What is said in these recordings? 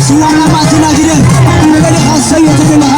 ስዋና ማቲና ጊደን መገዲ ካሰዮ ተገለኻ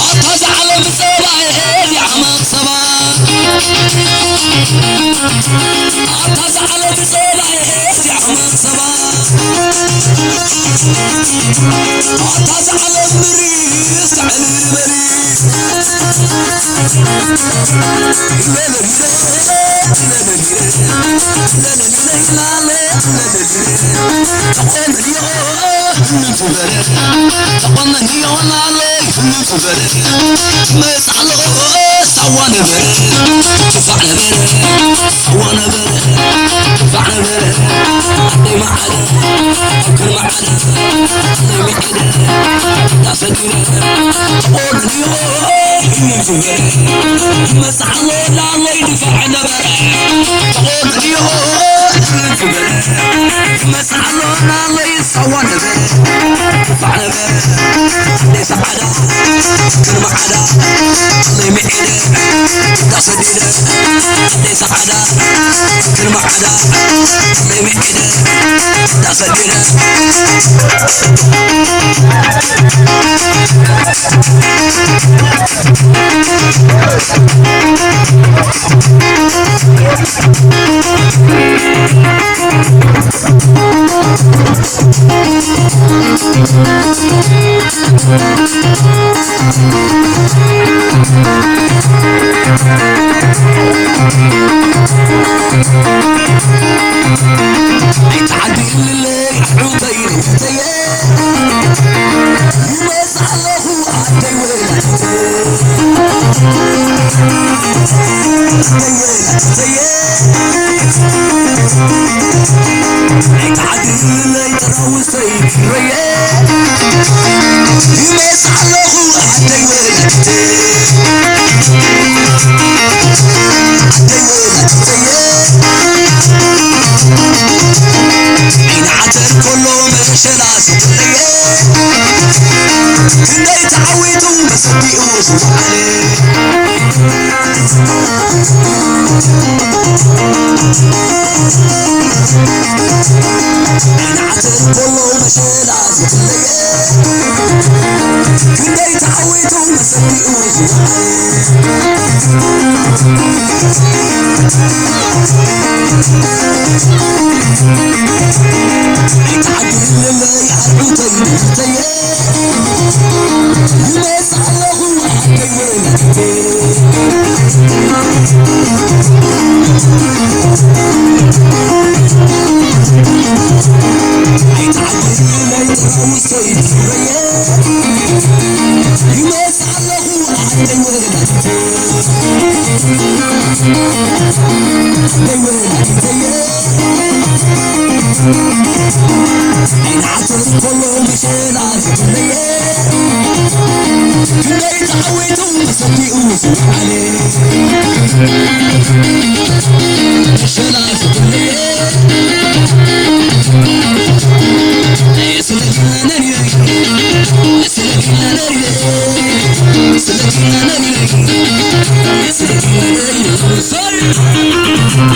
ኣታ ዝዓለም ጸባኤ ዚዓመት ሰባ፣ ኣታ ዝዓለም ጸባኤ ዚዓመት ሰባ፣ ኣታ ዝዓለም ምርስ ትዕልል በሊ። ተቆመንዮ ናለይ ፍልም ዝበለ መጻሎ ሳዋ ነበረ፣ ክፋዕ ነበረ፣ ሳዋ ነበረ፣ ክፋዕ ነበረ። ኣደይ መዓለ፣ ኣክል መዓለ፣ ኣደይ መዓለ፣ ዳሰዲረ፣ ተቆመንዮ ፍልም ዝበለ መጻሎ ናለይ ድፋዕ ነበረ፣ ተቆመንዮ ፍልም ዝበለ መጻሎ ናለይ ሳዋ ነበረ፣ ክፋዕ ነበረ። ኣደይ ሰዓዳ፣ ኣክል መዓዳ፣ ኣደይ መዓለ፣ ዳሰዲረ፣ ኣደይ ሰዓዳ፣ ኣክል መዓዳ፣ ኣደይ መዓለ፣ ዳሰዲረ። ኣይትዓድልለይ ዑተይ ዑተየ፣ ይመጽእ ኣለኹ ኣደይ ወላዲተይ። ኣደይ ወላዲተየ፣ ኣይትዓድልለይ ጥራውሰይ ኪሮየ፣ ይመጽእ ኣለኹ ኣደይ ወላዲተይ። ኣደይ ወላዲተየ፣ ዓይኒ ዓተር ኮሎ መሸላ ስትለየ፣ ክንደይ ተዓዊቱ መሰቲኡ ዝወዓለ። ዓይኒ ዓተር ኮሎ መሸላ ስትለየ፣ ክንደይ ተዓዊቱ መሰቲኡ ዝወዓለ። ኣይትዓድልለይ ኣርዑተይ ብርተየ፣ ይመጽእ ኣለኹ ኣደይ ወላዲተይ። ኣይትዓድልለይ ጥራውሰይ ብረየ፣ ይመጽእ ኣለኹ ኣደይ ወላዲተይ። ኣደይ ወላዲተየ፣ ዓይኒ ዓተር ኮሎ መሸላ ዝለየ፣ ክንደይ ተዓዊቱ መሰቲኡ ዝወዓለ። መሸላ ዝለየ፣ ስለ ጅናነን እዩ፣ ስለ ጅናነን እዩ፣ ስለ ጅናነን እዩ፣ ስለ ጅናነን እዩ።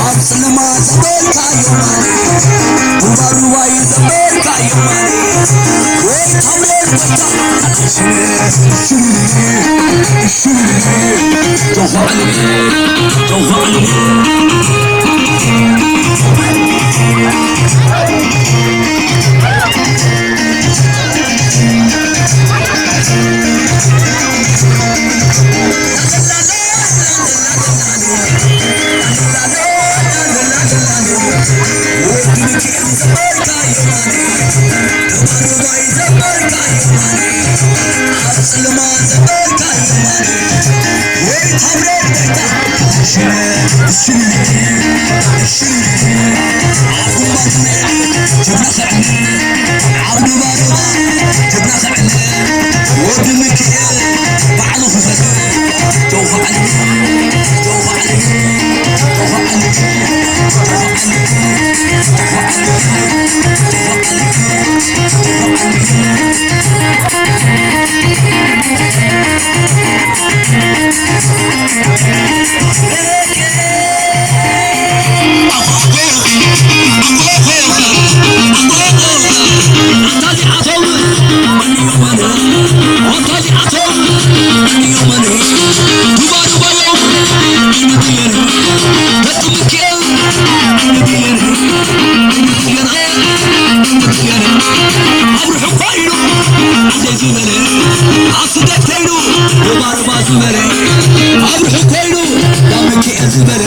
ኣብ ጽልማ ዘበልካ የማነ፣ ሩባሩባይ ዘበልካ የማነ፣ ወይ ታምር ወይ ታምር፣ ሽምልል፣ ሽምልል፣ ጆሆ ዓለሚ፣ ጆሆ ዓለሚ። ወዲ ሚካኤል ባዕሉ ክፈቱ። ጆሆ ዓለሚ፣ ጆሆ ዓለሚ፣ ጆሆ ዓለሚ፣ ጆሆ ዓለሚ፣ ጆሆ ዓለሚ፣ ጆሆ ዓለሚ። ኣብ ርሑቕ ኮይኑ ዓደይ ዝበለ፣ ኣብ ስደት ኮይኑ ሩባሩባ ዝበለ፣ ኣብ ርሑቕ ኮይኑ ናብ ሚካኤል ዝበለ።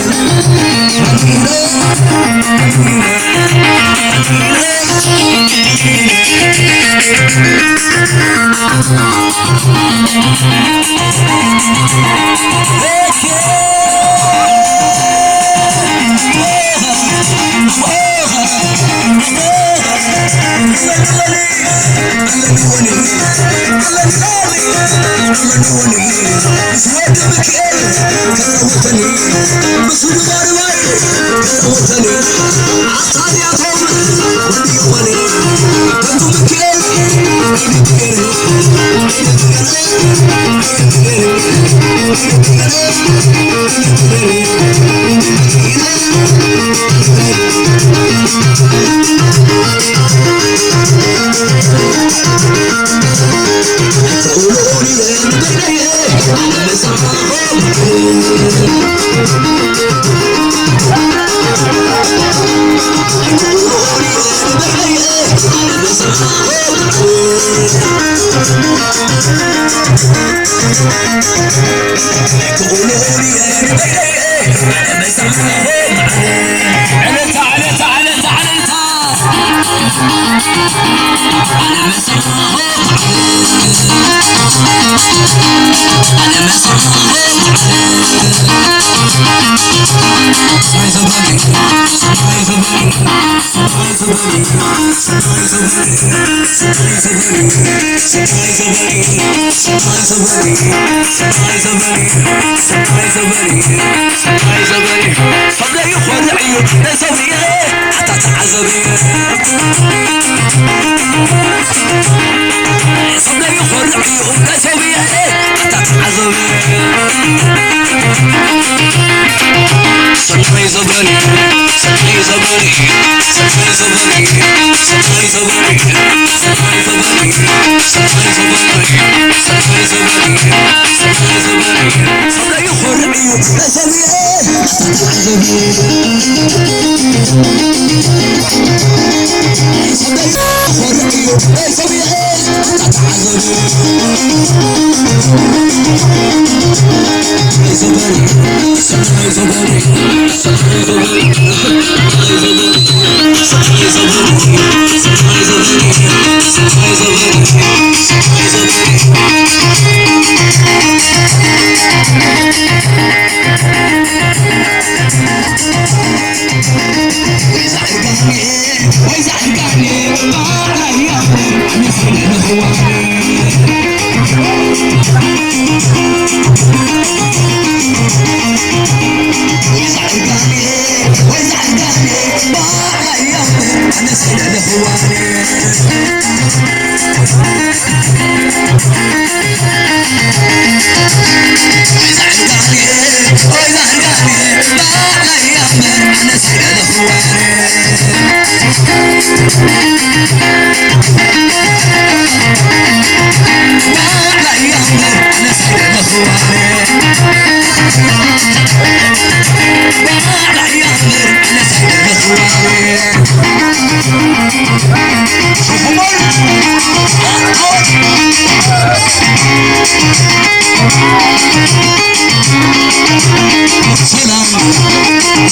ሰላም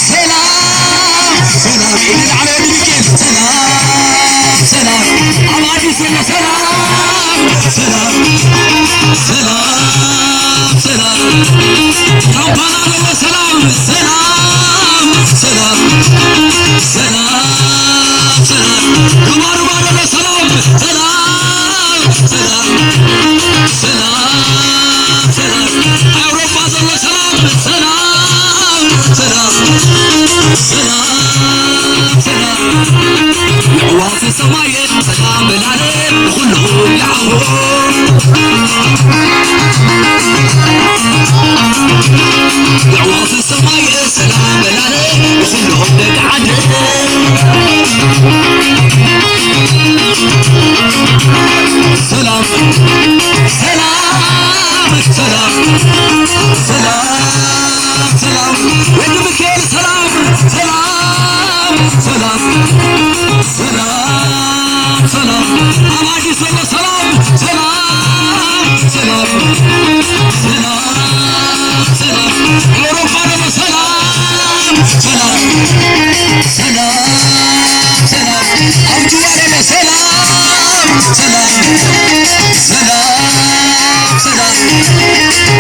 ሰላም ሰላም፣ ኢድ ላዕሊ ወዲ ሚካኤል። ሰላም ሰላም፣ ኣብ ኣዲስ ዘሎ ሰላም ሰላም ሰላም ሰላም፣ ካምፓላ ዘሎ ሰላም ሰላም ሰላም ሰላም ሰላም፣ ሩባ ሩባ ዘሎ ሰላም ሰላም ሰላም ሰላም ሰላም፣ ኣውሮፓ ዘሎ ሰላም ሰላም ሰላም ሰላም ሰላም፣ ኣዕዋፍ ሰማይ ሰላም በላለ ንኹሉ ይዓቦ። ኣዕዋፍ ሰማይ ሰላም በላለ ንኹሉ ደቂ ዓዲ። ሰላም ሰላም ሰላም ሰላም ሰላም፣ ወዲ ሚካኤል ሰላም ሰላም ሰላም ሰላም ሰላም፣ ኣብ ኣዲስ ዘሎ ሰላም ሰላም ሰላም ሰላም ሰላም፣ ኣውሮፓ ዘሎ ሰላም ሰላም ሰላም ሰላም፣ ኣብ ጅዋ ዘሎ ሰላም ሰላም ሰላም ሰላም፣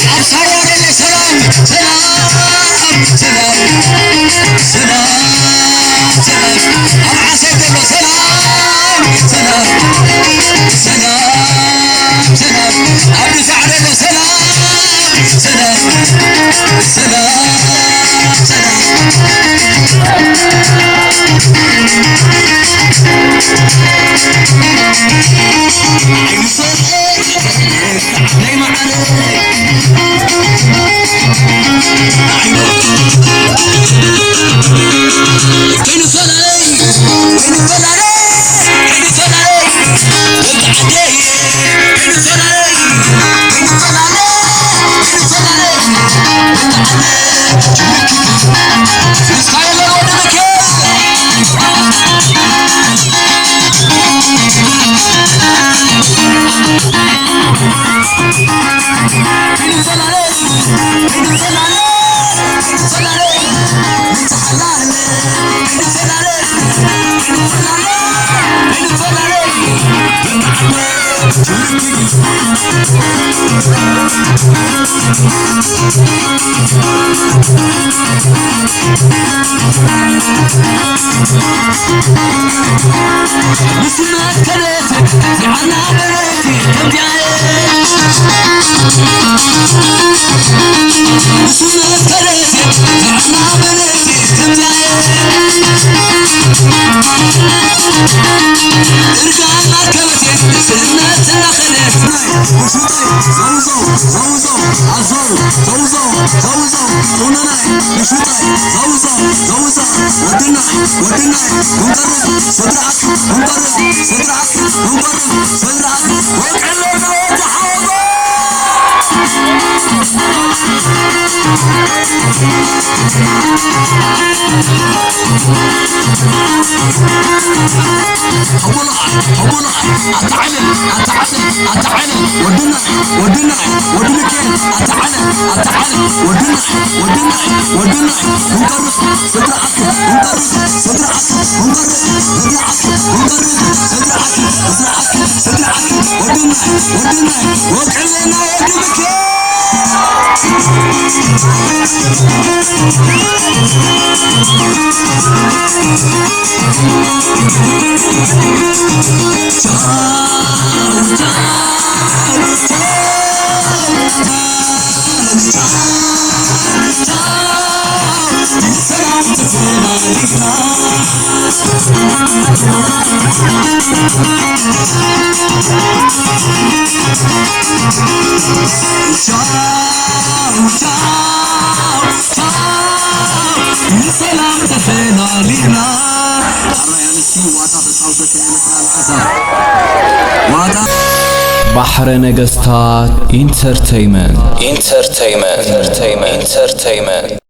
ኣብ ሳዋ ዘሎ ሰላም ሰላም ሰላም ሰላም ሰላም፣ ኣብ ዓሰብ ዘሎ ሰላም ሰላም ሰላም ሰላም፣ ኣብ ድፋዕ ዘሎ ሰላም ሰላም ሰላም ሰላም። ኣቦና፣ ኣቦና፣ ኣታ ዓለም፣ ኣታ ዓለም፣ ኣታ ዓለም፣ ወድና፣ ወድና፣ ወዲ ሚካኤል፣ ኣታ ዓለም፣ ኣታ ዓለም፣ ወድና፣ ወድና፣ ወድና፣ ክንቀርብ፣ ስድራ ኣኪ፣ ክንቀርብ፣ ስድራ ኣኪ፣ ክንቀርብ፣ ስድራ ኣኪ፣ ክንቀርብ፣ ስድራ ኣኪ፣ ስድራ ኣኪ፣ ስድራ ኣኪ፣ ወድና፣ ወድና፣ ወቅዕለና ወዲ ሚካኤል። ንሰላም ተፈናሊና። ኣራይ ኣንስቲ ዋጣ ተጻውተት ኤርትራ ኣልዓዛር። ዋጣ ባሕረ ነገስታት ኢንተርተይመንት። ኢንተርተይመንት። ኢንተርተይመንት። ኢንተርተይመንት።